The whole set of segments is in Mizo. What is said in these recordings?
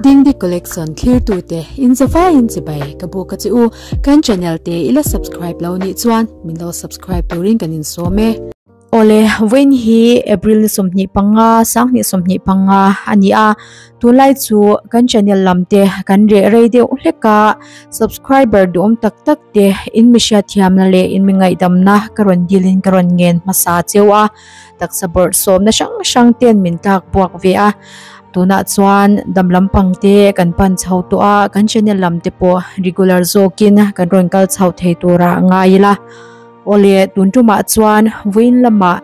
Dingdi Collection thlirtute in zavaiin chibai ka buk a che u. Kan channel te i la subscribe lo nih chuan min lo subscribe turin kan insawm e. Awle, vawiin hi April ni 25, 2025 a ni a, tunlai chu kan channel lam te kan reh rei deuh hlek a, subscriber duhawm tak tak te in mi hriatthiamna leh in mi ngaihdamna ka rawn dilin ka rawn ngen hmasa cheu a, taksa bawrh sawmna hrang hrang ten min tlak buak ve a, tunah chuan dam lampang te kan pan chho tawh a, kan channel lam te pawh regular zawkin kan rawn kal chho thei turah ngai ila. Awle, tun tumah chuan vawiin lamah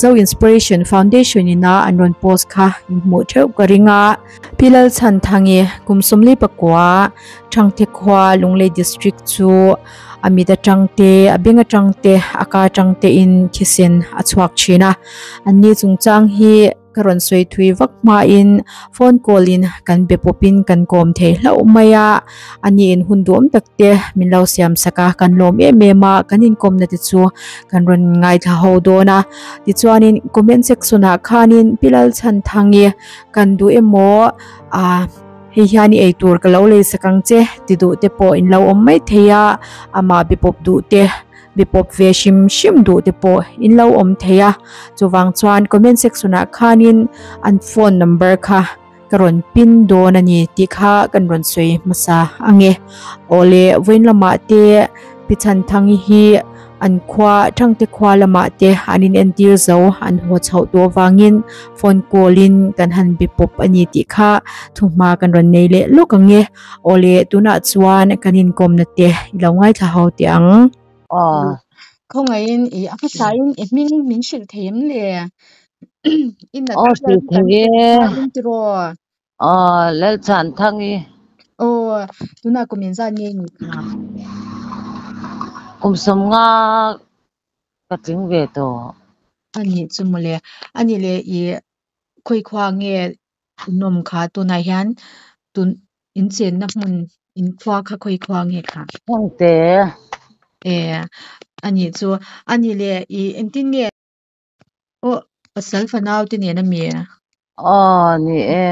Zo Inspiration Foundation ina an rawn post kha in hmuh theuh ka ring a. Pi Lalchhanthangi kum 44, Thangthe khua Lunglei District chu a mit atang te, a beng atang te, a ka atang te in thisen a chhuak thin a. Anni chungchang hi Ka rawn sawi thui vak hmain phone call in kan be pawpin kan kawm thei hlauh mai a, a niin hun duhawm tak te min lo siam sak a, kan lawm em em a, kan inkawmna te chu kan rawn ngaithla ho dawn a. Tichuanin comment section ah khanin Pi Lalchhanthangi kan duh emaw ah hei hian i eitur ka lo lei sak ang che ti duh te pawh in lo awm mai thei a, amah be pawp duh te Mi pawp ve hrim hrim duh te pawh in lo awm thei a, chuvang chuan comment section ah khanin an phone number kha ka rawn pin dawn a ni tih kha kan rawn sawi hmasa ang e. Awle vawiin lamah te Pi Chhanthangi hi an khua Thangte khua lamah te an in entir zo an haw chhoh tawh avangin phone call in kan han be pawp a ni tih kha thuhma kan rawn nei leh lawk ang e. Awle tunah chuan kan inkawmna te i lo ngaithla ho teh ang. Aw. Khawngaihin i a hmasain i hming min hrilh thei em le? I nat Aw vel hrilh kan thei hrilh e. hmain tiraw? Aw Lalchhanthangi. Aw tunah kum inzat nge ni kha? Kum 50 ka tling ve tawh. A nih chu mawle. A nih leh i khawikhua nge Nawm kha tunah hian tun in chenna hmun in khua kha khawi khua nge kha? Thangte. E anih chu anih leh i engtin nge aw pasal fanau te nen ami? Aw ni e,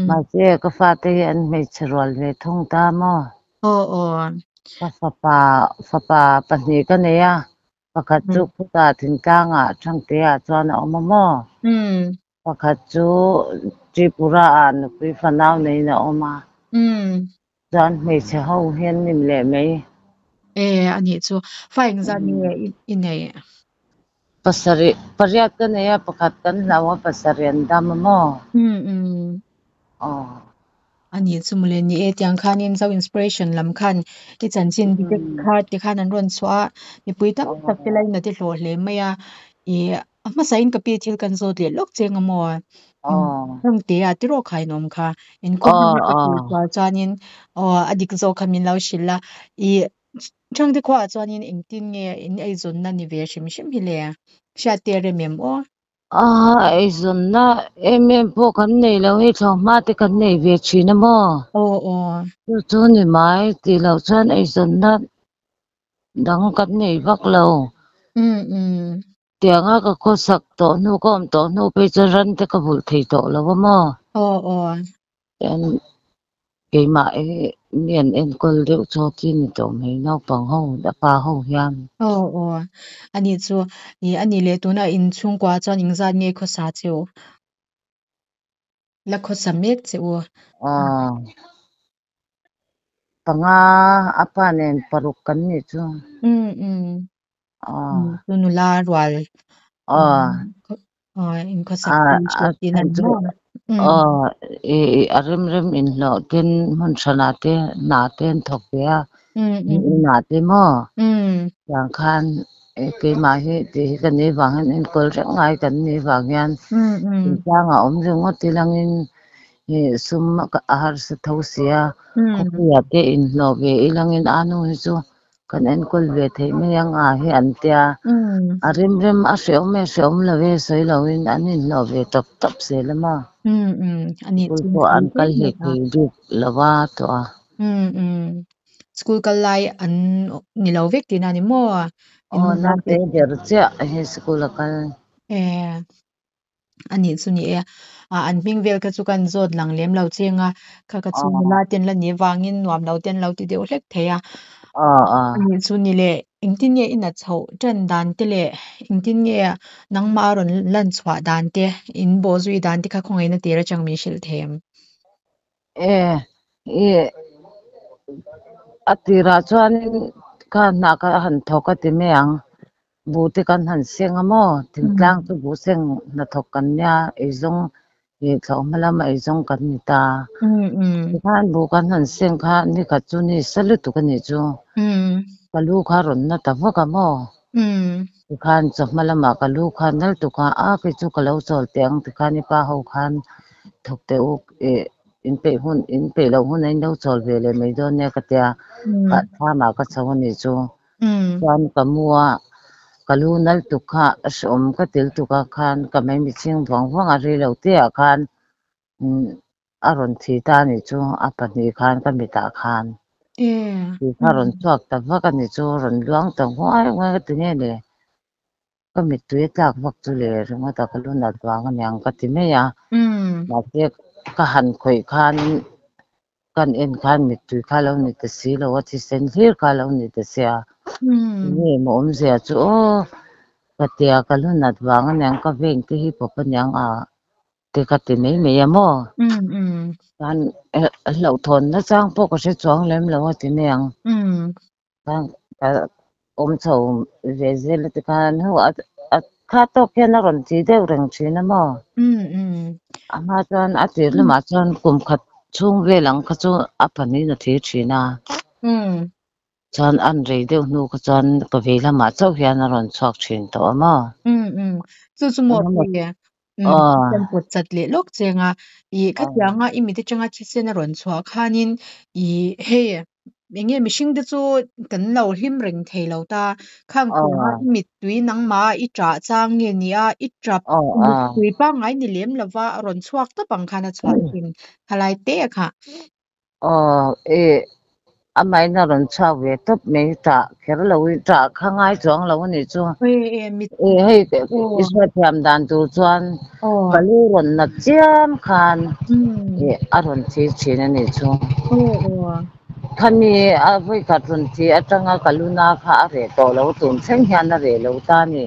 mahse ka fate hi an hmeichhe rual ve thung ta maw? Aw aw. Ka fapa fapa pahnih ka nei a, pakhat chu khutah thingtlangah Thangteah chuan a awm a maw? Pakhat chu Tripura ah nupui fanau neiin a awm a, chuan hmeichhe ho hian nim leh mai. E, a nih chu. Fa engzat nge i neih? Pasarih, pariat ka nei a, pakhat kan hlau a, pasarih an dam a maw? Aw. A nih chu mawle, ni e tiang khanin Zo Inspiration lam khan i chanchin te kha ti khan an rawn chhuah a, mipui tam tak te lainat i hlawh hle mai a, i a hmasain ka pi thil kan zawt leh lawk cheng a maw? Thangte ah tiraw kha in awm kha, inkhawm hmanga ka sawi sual chuanin aw a dik zawk kha min lo hrilh a, i Thangte khuaah chuanin engtin nge in eizawnna ni ve hrim hrim hi le? Hriat te rem em aw? A eizawnna em em pawh kan nei lo hei thlawhhma te kan nei ve thin a maw? Aw aw. Chu chu ni mai tih loh chuan eizawnna dang kan nei vak lo. Um um. Tianga ka khawsak tawh hnu ka awm tawh hnu phei chuan ran te ka vulh thei tawh lo a maw? Aw aw. Chuan keimah hi mi an enkawl deuh chaw chi ni tawh mai naupang ho a pa ho hian. Aw aw ani chu i ani leh tuna in chhungkua chuan engzat nge khawsa che u? La khawsa mek che u? Aw panga a pa nen paruk kan nih chu. Um um. Aw. Chu nula rual Aw. In khawsak A pui a hriat tin a chhan ni chu maw? aw i a rem rem inhlawh ten hmun hranah te hna te an thawk ve a, inah te maw tiang khan keimah hi tih hi ka nih vang hian enkawl reng ngai kan nih vang hian thingtlangah awm ringawt tilangin sum a harsa tho sia, khawpuiah te inhlawh ve ilangin a nu hi chu Kan enkawl ve theih mai ang a hi an tia. A rem rem a hrehawm e hrehawm lo e sawi loin an inhlawh ve tawp tawp zel a maw? School pawh an kal hlei thei bik lo a tawh a. School kal lai an ni lo vek tihna a ni maw? Aw naute ber chiah he school a kal. E. Anih chu ni e. Ah an hming vel kha chu kan zawt lang lem lo cheng a, kha ka chu nula ten la nih vangin nuam lo ten lo ti deuh hlek thei a. Anih chu ni le, engtin nge i nat chhoh tan dan te leh engtin nge nangmah a rawn lan chhuah dan te, in bawh zui dan te kha khawngaihna tir atang min hrilh thei em? E, i a tirah chuanin kha hna kha a han thawk a ti mai ang. Buh te kan han seng a maw? Thingtlang chu buh seng hnathawk kan nia, eizawng ih thlawhhma lama eizawng kan ni ta. Tikhan buh kan han seng kha nikhat chu ni sa lutuk a nih chu. Ka lu kha rawn na ta vak a maw? Tikhan chawhma lamah ka lu kha nal tuk a, a kei chu ka lo chawl teh ang tikhan i pa ho khan thawk teh u ih in peih hun in peih loh hun a in lo chawl ve leh mai dawn nia ka tia, ka thlamah ka chho a nih chu. Chuan ka mu a, ka lu nal tuk kha a hreawm ka tel tuk a khan ka maimi chhing vang vang a rei lo te ah khan a rawn thi ta a nih chu a pahnih khan ka mitah khan thi kha a rawn chhuak ta vak a nih chu a rawn luang ta nguai nguai ka ti nge le ka mittui a tlak vak chu le ringawt a ka lu nat vang aniang ka ti mai a mahse ka han khawih khanin Kan en khan mittui kha lo ni ta si lo a, thisen hlir kha lo ni ta sia. Enge maw awmzia chu aw ka tia ka lu nat vang aniang ka vein te hi pawp aniang a te ka ti mai mai a maw. Chuan hlauhthawn nachang pawh ka hre chuang lem lo a ti mai ang. Khan ka awm chho ve zel a tikhan hu a a kha tawk hian a rawn ti deuh reng thin a maw? A hma chuan a tir lamah chuan kum khat chhung vel ang kha chu a pahnihin a thir thin a. Chuan an rei deuh hnu kha chuan ka vei lamah chauh hian a rawn chhuak thin tawh a maw? Chu chu maw Kan pawt chat leh lawk cheng a, ih khatianga i mit atanga thisen a rawn chhuah khanin ih hei eng nge mihring te chu kan lo hlim reng thei lo ta, khang chhunga i mittui nangmah i ṭah chang nge ni a, i ṭap mittui pangngai ni lem lova a rawn chhuak tawp ang khan a chhuah thin khalai te kha. Aw e, amahin a rawn chhuak ve tawp mai, ṭah kher lo i ṭah kha ngai chuang lo a nih chu. E hei i hriatthiam dan tur chuan ka lu rawn nat chiam khan e a rawn thi thin a nih chu. Khami a vawikhat rawn thi atanga ka lu na kha a reh tawh lo, tun thleng hian a reh lo ta a ni.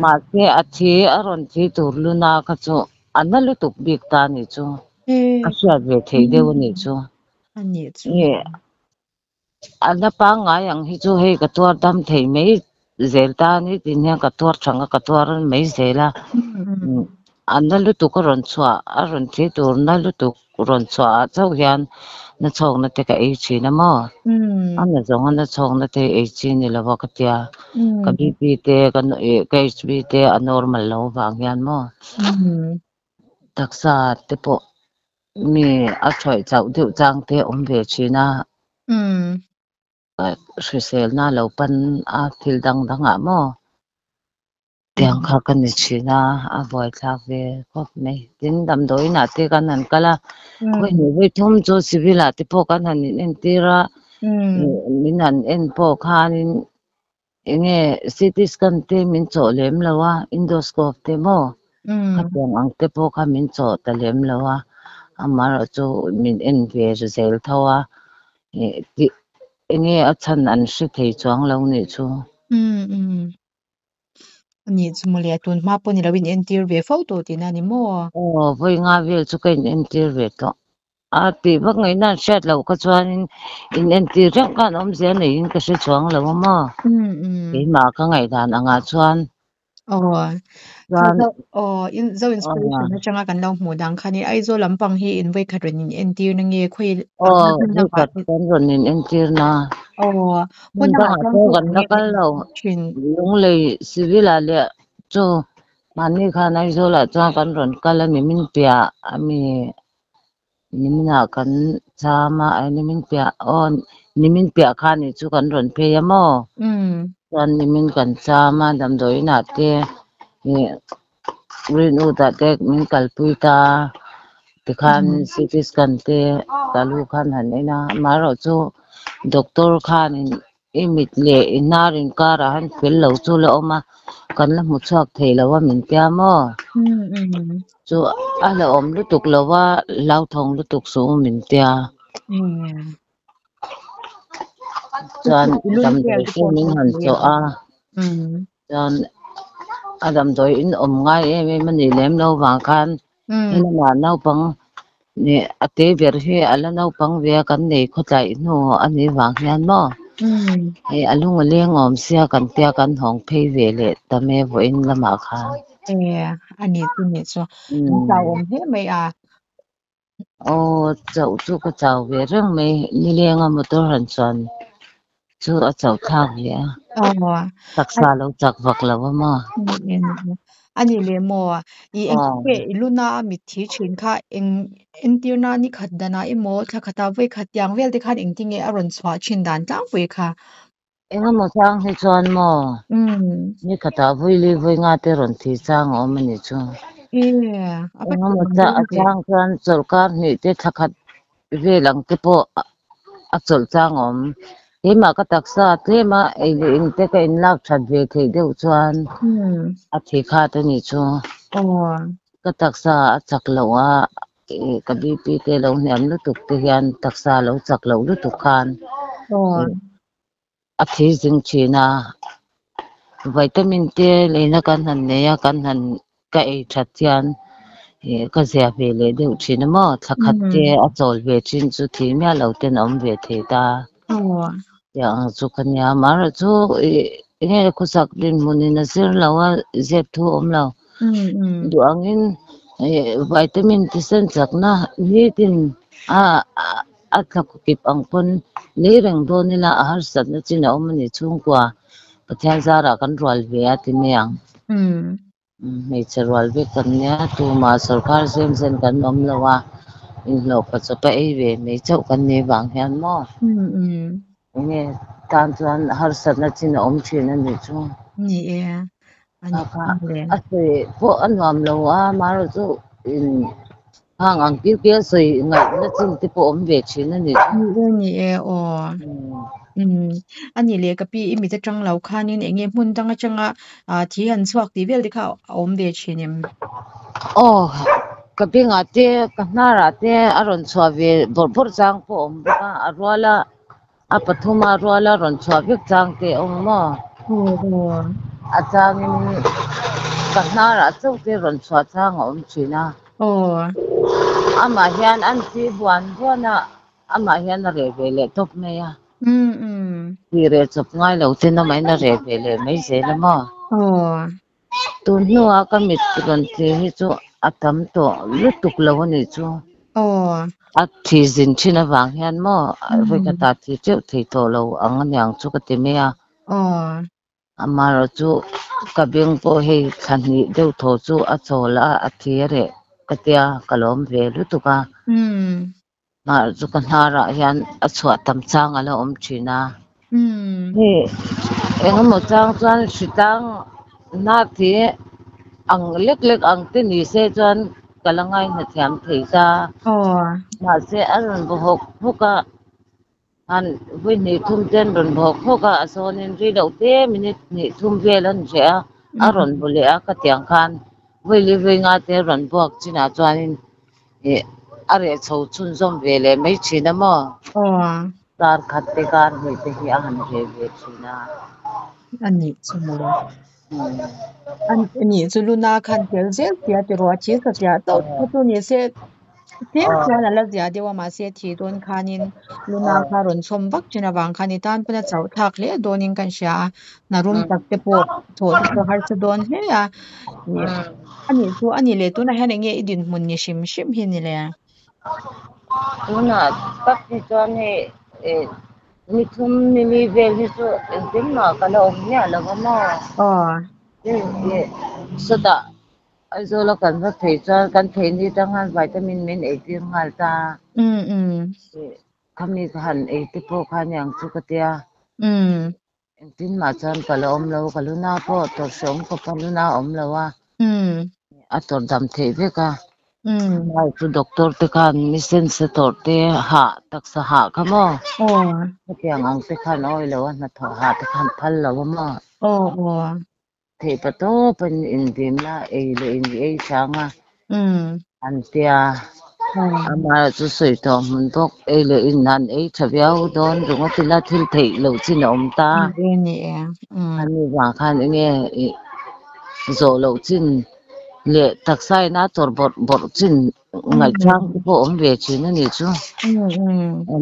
Mahse a thi a rawn thi tur lu na kha chu a na lutuk bik ta a nih chu. A hriat ve theih deuh a nih chu. A nih chu. Nge a na pangngai ang hi chu hei ka tuar dam thei mai zel ta a ni tin hian ka tuar thang a ka tuar mai zel a. A na lutuk a rawn chhuah a rawn thi tur na lutuk rawn chhuah ah chauh hian na chhawkna te ka ei thin a maw. A na zawng a na chhawkna te ei chi ni lo a ka tia. Ka BP te ka HB te a normal lo vang hian maw. Taksa te pawh mi a thuaih chauh deuh chang te awm ve thin a, hriselna lo pan a thil dang dang ah maw tiang kha ka ni thin a, a buaithlak ve khawp mai. Tin damdawiin ah te kan han kal a, vawihnih vawithum chu civil ah te pawh kan han in entir a, min han en pawh khanin Enge CT scan te min chawh lem lo a, endoscope te maw khatiang ang te pawh kha min chawh ta lem lo a, amaherawh chu min en ve zel tho a, tih enge a chhan an hre thei chuang lo nih chu. Anih chu mawle, tun hma pawh ni lo in entir ve fo tawh tihna a ni maw? Aw, vawi nga vel chu ka in entir ve tawh. A tih vak ngaihna an hriat loh kha chuanin in entir reng khan awmzia neiin ka hre chuang lo a maw? Keimah ka ngaihdan angah chuan. Aw, chuan aw, in zo inspiration atanga kan lo hmuh dan khan i Aizawl lampang hi in vawikhat rawn in entir na nge khawi Aw, vawikhat kan rawn in entir na. Aw, hmun dangah chuan kan la kal lo. Lunglei civil ah leh chu mahni khan Aizawl ah chuan kan rawn kal a ni min piah ami Niminah kan cham a, ai nimin piah aw nimin piah kha nih chu kan rawn phei a maw? Chuan nimin kan cham a damdawi inah te ih Greenwood ah te min kalpui ta a, tikhan CT scan te ka lu khan han en a, amaherawhchu doctor khanin I mit leh i hnar inkarah han fel lo chu la awm a, kan la hmu chhuak thei lo a min tia maw? Chu a la awm lutuk lo a, hlauthawng lutuk suh u min tia. Chuan damdawi te min han chawh a, chuan a damdawi in awm ngai em em a nih lem lo vang khan helamah naupang Nih a te ber hi a la naupang ve a kan nei khawtlaih hnu a nih vang hian maw hei a lung a leng awm sia kan tia kan hawng phei ve leh ta mai vawiin lamah khan. E a ni chu ni chu an chau awm hle mai a. Aw chauh chu ka chau ve reng mai nilenga motor han chuan chu a chauh thlak ve a. Taksa lo chak vak lo a maw? A ni leh maw? I eng nge i luna a mitthi thin kha eng entirna ni khat danah emaw thla khata vawi khat tiang vel te khan engtin nge a rawn chhuah thin dan tlangpui kha? Engemaw chang hi chuan maw? Ni khatah vawi li vawi nga te rawn thi chang a awm a nih chu. Engemaw a chang chuan chawlhkar hnih te thla khat vel ang te pawh a chawlh chang a awm. Keimah ka taksa tlem a, ei leh in te ka inlak that ve theih deuh chuan a thi khat a nih chu. Ka taksa a chak loh a, ka BP te lo hniam lutuk te hian taksa lo chak loh lutuk khan a thi zing thin a. Vitamin te leina kan han nei a, kan han ka ei that hian ka zia ve leh deuh thin a maw? Thla khat te a chawl ve thin chu thih miah lo ten a awm ve thei ta. Tiang ang chu ka nia. Amaherawhchu enge khawsak dinhmunin a zir lo a, zep thu a awm lo. Duh angin vitamin thisen chakna nitin a a thla kip ang pawn lei reng dawn ila a harsatna chin a awm a ni chhungkua Pathian zarah kan rual ve a ti mai ang. Hmeichhe rual vek kan nia, tumah sorkar zem zen kan awm lo a, inhlawh pa chawpa ei ve mai chauh kan nih vang hian maw? Enge tan chuan harsatna chin a awm thin a nih chu. Ni e, a ni A sawi pawh a nuam lo a, amaherawh chu in hang ang kil kil a sawi ngaihna chin te pawh awm ve thin a nih chu. Ni e, ni e, aw. A nih leh ka pi i mit atang lo khanin eng nge hmun dang atanga thi han chhuak tih vel te kha a awm ve thin em? Aw, ka bengah te ka hnarah te a rawn chhuah ve bawrh bawrh chang pawh a awm bawk a, a ruala a pathuma ruala rawn chhuah vek chang te a awm maw? A changin ka hnarah chauh te rawn chhuah chang a awm thin a. Amah hian an thi buan buan a. Amah hian a reh ve leh tawp mai a. Tih reh chawp ngai lo ten amahin a reh ve leh mai zel a maw? Tun hnuah ka mit rawn thlir hi chu a tam tawh lutuk lo a nih chu. A thi zin thin avang hian maw vawikhatah thi teuh thei tawh lo ang aniang chu ka ti mai a. Amaherawh chu ka beng pawh hei thla hnih deuh thaw chu a chawl a, a thi a reh ka tia ka lawm ve lutuk a. Amaherawh chu ka hnarah hian a chhuah tam chang a la awm thin a. Hei engemaw chang chuan hritlang hnar thi ang lek lek ang te ni se chuan ka la ngaihna thiam thei ta. Mahse a rawn bu hawk hawk a. Han vawi hnih thum te an rawn bawk phawk a, a zawnin rei loh te minute hnih thum vel an reh a, a rawn bu leh a, khatiang khan vawi li vawi nga te a rawn buak chinah chuanin ih a reh chho chhunzawm ve leh mai thin a maw? Kar khat te kar hnih te hi a han reh ve thin a. A nih chu mawle. A nih chu luna khan tel zel sia tiraw a thil satliah tawp kha chu ni se tlem chuan a la zia deuh a mahse thih dawn khanin luna kha rawn chhawm vak thin avang khan i tan pawn a chauh thlak hle dawnin kan hria a hna rum tak te pawh thawh te pawh harsa dawn hle a a nih chu a nih leh tunah hian eng nge i dinhmun ni hrim hrim hi ni le? Tunah tak hi chuan hei Ni thum ni li vel hi chu engtin mah ka la awm miah lo va maw? Sawtah Aizawl a kan va phei chuan kan phei ni tang khan vitamin min ei tir nghal ta. Khami ka han ei te pawh kha aniang chu ka tia. Engtin mah chuan ka la awm lo, ka luna pawh tawrh hreawm khawpa luna a awm lo a, a tawrh dam theih vek a. Mm. Nai chu doctor te khan mi sense tawrh te hah taksa hah kha maw Aw. hetiang ang te khan a awilo a hnathawh hah te khan phal lo a maw. Aw aw. Theihpatawp in indim la ei leh in i ei hrang a Mm. an tia. Aw. Amaherawh chu sawi tawh hmun bawk ei leh in han ei tha viau dawn ringawt ila thil theih loh chin a awm ta. Ni e ni e. Mm. Ani vang khan enge ih zawh loh chin leh taksa ina tawrh bawrh bawrh chin ngaihchang te pawh awm ve thin a nih chu.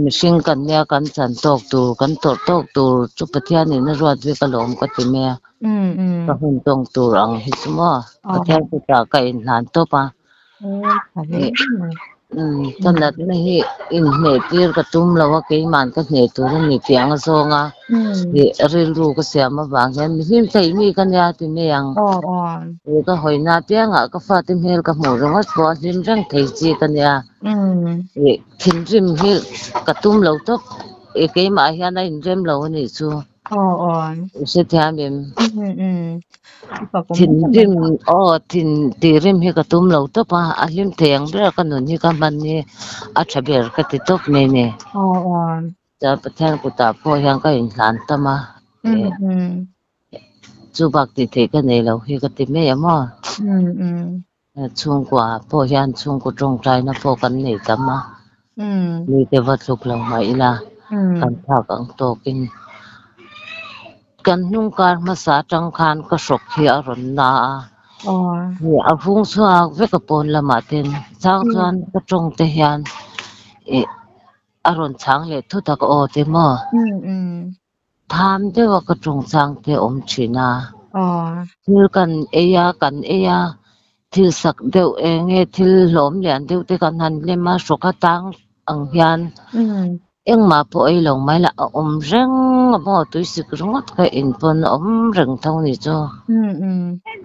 Mihring kan nia kan chan tawk tur kan tawrh tawk tur chu Pathianin a ruat vek alawm ka ti mai a. Ka hun tawng tur ang hi chu maw Pathian kutah ka inhlan tawp a. Ka natna hi inhneh tir ka tum lo a, keiman ka hneh tur a ni tih ang a zawng a, ih rilru ka siam avang hian mi hlim theih mi ka nia ti mai ang. Ih ka hawina apiangah ka fate hmel ka hmuh ringawt pawh a hlim reng thei chi ka nia. Ih thinrim hi ka tum lo tawp, ih keimah hian a inrem lo a nih chu. I hrethiam em? Thinrim aw thin tihrim hi ka tum lo tawp a, a hlim thei ang ber ka nun hi ka hman hi a tha ber ka ti tawp mai ni. Chuan Pathian kutah pawh hian ka inhlan tam a, chu bak tih theih ka nei lo hi ka ti mai a maw. Chhungkua pawh hian chhungkaw tawngtaina pawh kan nei tam a, mite va tluk lo mah ila kan phak ang tawkin kan hnung kar hmasa atang khan ka hrawk hi a rawn na a, a vung chhuak vek a pawn lamah ten chang chuan ka tawng te hian ih a rawn chhang leh thut a ka aw te maw. Tham deuha ka tawngchang te awm thin a, thil kan ei a, kan ei a, thil sak deuh eng nge thil hlawm lian deuh te kan han lem a, hrawk a tang ang hian engmah pawh ei lo mai la, a awm reng a maw tuisik ringawt kha in pawn a awm reng tho ni chu.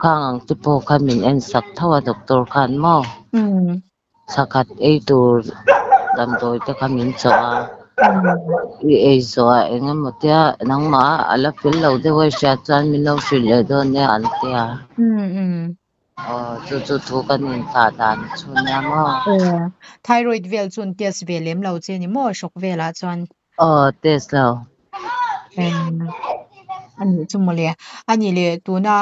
Khang ang te pawh khan min en sak tho a doctor khan maw. Thla khat ei tur damdawi te kha min chawh a, i ei zawh a eng emaw tia nangmah a la fel lo deuh a i hriat chuan min lo hrilh leh dawn nia an ti a. Aw chu chu thu kan inthlah dan chu nia maw. Aw thyroid vel chu an test ve lem lo che ni maw hrawk velah chuan. Aw test lo. Ani chu mawle. Ani le tuna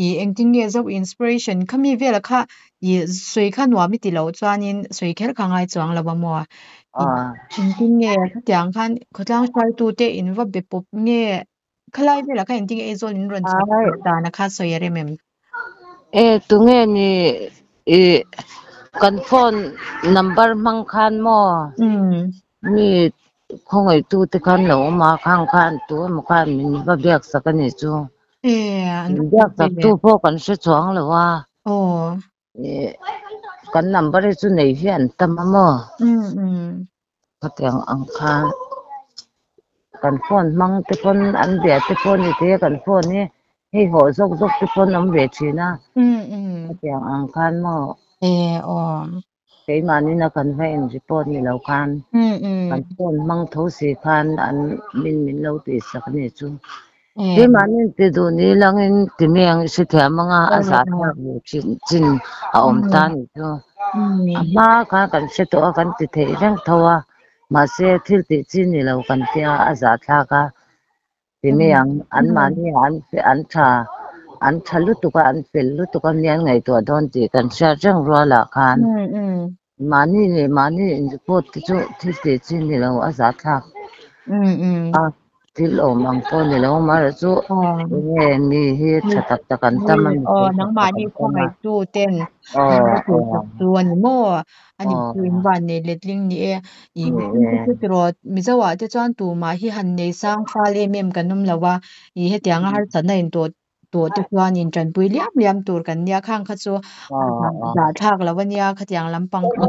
i engtin nge zo inspiration khami vela kha i sawi kha nuam i ti loh chuanin sawi kher kha ngai chuang lo a maw. Engtin nge khatiang khan khawtlang hruaitu te in va be pawp nge khalai vela kha engtin nge Aizawl in rawn chhuah dan a kha sawi a rem em? E tunge ni i kan phone number hmang khan maw? Mi khawngaihtu te khan lo awm a, khang khan tu emaw khan min va biak sak a nih chu. Min biak sak tu pawh kan hre chuang lo a. Kan number hi chu nei hi an tam a maw? Khatiang ang khan kan phone hmang te pawn an bia te pawh ni thei a, kan phone hi hei haw zawk zawk te pawn awm ve thin a. Khatiang ang khan maw? Keimahni na kan va in report ni lo khan kan phone hmang tho si khan an min min lo tih sak a nih chu. Keimahni in ti duh ni langin ti mai ang i hrethiam anga a zah thlak ve chin chin a awm ta a nih chu. A hma khan kan hre tawh a kan ti theih reng tho a mahse thil tih chi ni lo kan tia a zah thlak a ti mai ang anmahni an an tha an tha lutuk a an fel lutuk a mi an ngaihtuah dawn tih kan hriat reng rual ah khan mahni leh mahni in report te chu thil tih chi ni lo a zah thlak a thil awm ang pawh ni lo amaherawh chu enge mi hi tha tak tak an tam a mi fel tak tak Nangmahni an tam a. khawngaihtu ten Aw min aw sak chu a ni maw? Ani chu in aw van nei letling ni e. I ni mihring te e. chu tiraw Mizo ah te chuan tumah hi han nei sang fal em em kan awm lo a, i hetianga harsatna in tawh tawh te chuan in tanpui liam liam tur kan nia khang kha chu Aw aw zah thlak lo ania khatiang lampang kha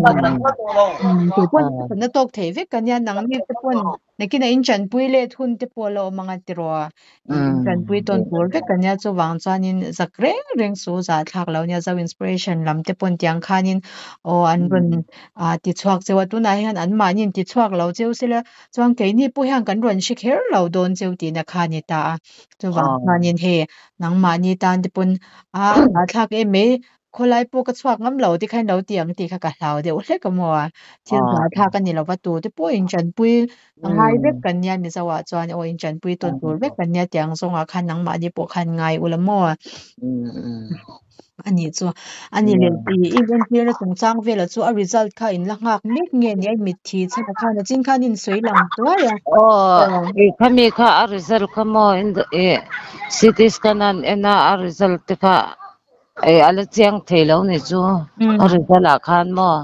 kei pawn harsatna tawk thei vek ka nia nangni te pawn Nakinah in chanpui let hun te pawh a la awm ang a tiraw? I in chanpui tawn tur vek a nia chuvang chuanin zak reng reng su zah thlak lo nia Zo Inspiration lam te pawn tiang khanin aw an rawn ti chhuak cheu a tunah hian anmahni in ti chhuak lo cheu sela chuan keini pawh hian kan rawn hre kher lo dawn cheu tihna kha a ni ta a chuvang chuanin hei nangmahni tan te pawn a zah thlak em mai. Khawlai pawh ka chhuak ngam lo ti kha in lo ti ang tih kha ka hlau deuh hlek a maw? Thil zahthlak a ni lova tu te pawh inchanpui a ngai vek kan nia Mizo ah chuan aw inchanpui tawn tur vek kan nia tiang zawngah khan nangmahni pawh khan ngai ula maw? A nih chu a ni leh i inentirna chungchang vela chu a result kha in la nghak mek nge ni a mitthi chhan ah khan a chin khan in sawi lang tuai a. Aw i khami kha a result kha maw i CT scan an en a a result te kha Ei a la chiang thei lo ni chu a result ah khan maw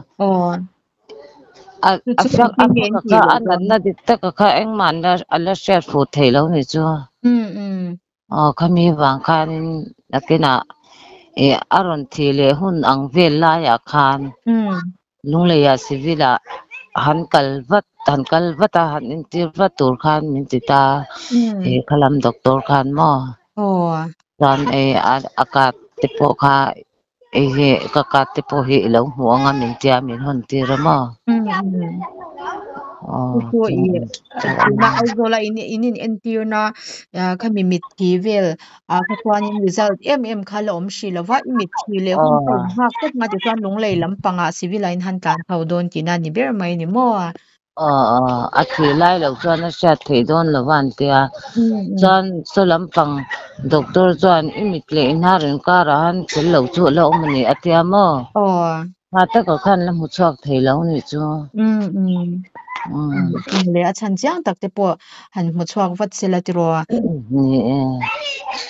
a a fak a fak a kha a natna dik tak a kha engmah an la a la hriat fuh thei lo ni chu aw khami vang khanin nakinah ih a rawn thih leh hun ang vel laiah khan Lungleiah civil ah han kal vat han kal vat a han entir vat tur khan min ti ta he khalam doctor khan maw. Chuan ei a card te pawh kha ei hi ka card te pawh hi i lo hmuh anga min tia min hawn tir a maw? Aw Tuna Aizawla in in in entirna khami mitthi vel ah kha chuanin result em em kha la awm hrih lova i mitthi leh hun kha in nghak tawp nga tichuan Lunglei lampangah civil ah in han tlan chho dawn tihna a ni ber mai ni maw? Aw aw, a thih lai loh chuan a hriat theih dawn lo a an tia. Chuan saw lampang doctor chuan i mit leh i hnar inkarah han thil lo chu a la awm a ni a tia maw? Hma takah khan la hmu chhuak thei lo nih chu. Le a chhan chiang tak te pawh han hmu chhuak vat se la tiraw? Ni e.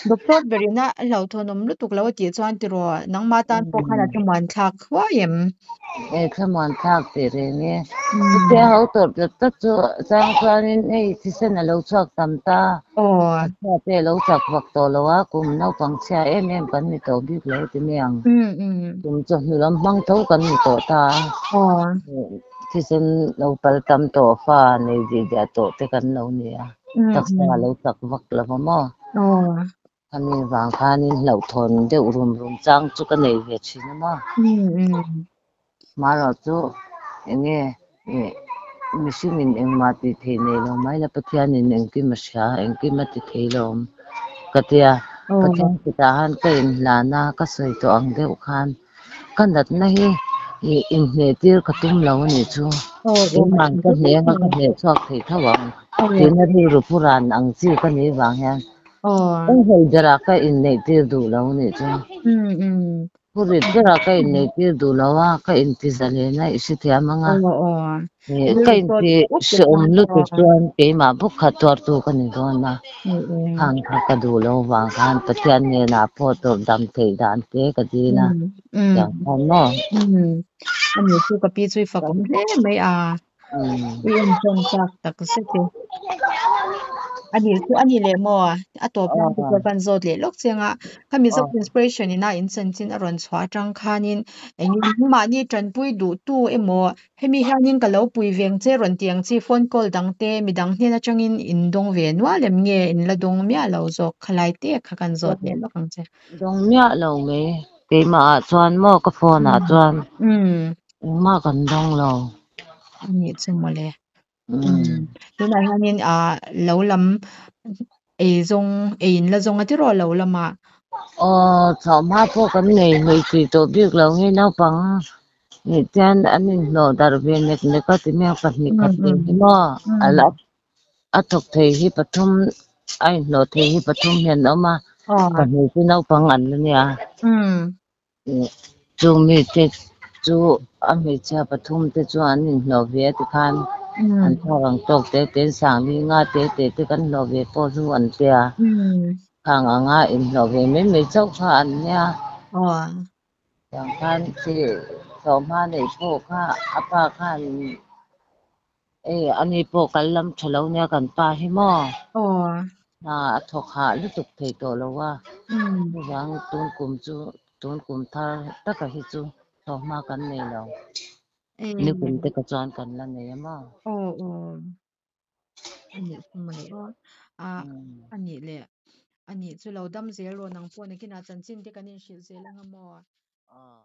Doctor berina a hlauhthawnawm lutuk lo a tih chuan tiraw nangmah tan pawh khan a thlamuan thlak huai em? E thlamuan thlak teh reng e. Chutia ho tawrh tlat tlat chu chang chuanin hei thisen a lo chhuak tam ta. A chhia te a lo chak vak tawh lo a, kum naupang chhia em em kan ni tawh bik lo ti mai ang. Kum chawhnu lam hmang tho kan ni tawh ta a. Thisen lo pal tam tawh fa nei dih diah tawh te kan lo ni a. Taksa a lo chak vak lo va maw? Khami vang khanin hlauhthawn deuh rum rum chang chu ka nei ve thin a maw? Hmarawh chu enge mihringin engmah tih theih nei lo mai la Pathianin engkim a hria engkim a ti thei lo awm ka tia. Pathian kutah khan ka inhlan a, ka sawi tawh ang deuh khan ka natna hi inhneh tir ka tum lo a nih chu. Keimah ka hneh anga ka hneh chhuak thei tho ang tihna rilru pu ran ang chi ka nih vang hian enghelh berah ka inneih tir duh lo a nih chu. Phurit berah ka inneih tir duh lo a, ka inti zalen a, i hrethiam ang a. Ka inti hreawm lutuk chuan keimah bawk kha tuartu ka ni dawn a, khang kha ka duh lo vang khan Pathian hnenah pawh tawp dam theih dan te ka dil a, tiang khan maw. Ani chu ka pi chu i fakawm hle mai a. I enchawm chak tak zet e. Ani chu ani leh maw a tawp nan te pawh kan zawt leh lawk chiang a. Kha Mizo Inspiration ina in chanchin a rawn chhuah atang khanin engin mahni tanpui duh tu emaw hemi hianin ka lo pui veng che rawn ti ang chi phone call dang te midang hnen atangin in dawng ve nual em nge in la dawng miah lo zawk khalai te kha kan zawt leh lawk ang che. Dawng miah lo mai keimah ah chuan maw ka phone ah chuan engmah kan dawng lo. Anih chu mawle. Tunah hianin ah lo lam ei zawng ei in la zawng a tiraw lo lamah. Aw chawhma pawh kan nei hmei tih tawh bik lo hi naupang nih chuan an inhlawh darh ve nek nek a ti mek pahnih khat ve hi maw a la a thawk thei hi pathum a inhlawh thei hi pathum hi an awm a pahnih chu naupang an la nia. Chung mite chu a hmeichhia pathum te chu an inhlawh ve a tikhan an thar ang tawk te te sang li nga te te te kan hlawh ve pawh chu an tia khang anga inhlawh ve mai mai chauh kha an nia. Tiang khan chi hlawhhma neih pawh kha a pa khan Ei, ani pawh kal lam tha lo nia kan pa hi maw? Hna a thawk hah lutuk thei tawh lo a, chuvang tun kum chu tun kum thar taka hi chu thawhhma kan nei lo. Nikum te ka chuan kan la nei a maw? Aw aw, anih chu mawle aw. A anih leh anih chu lo dam zel rawh nang pawh nakinah chanchin te kan inhrilh zel anga maw? Aw.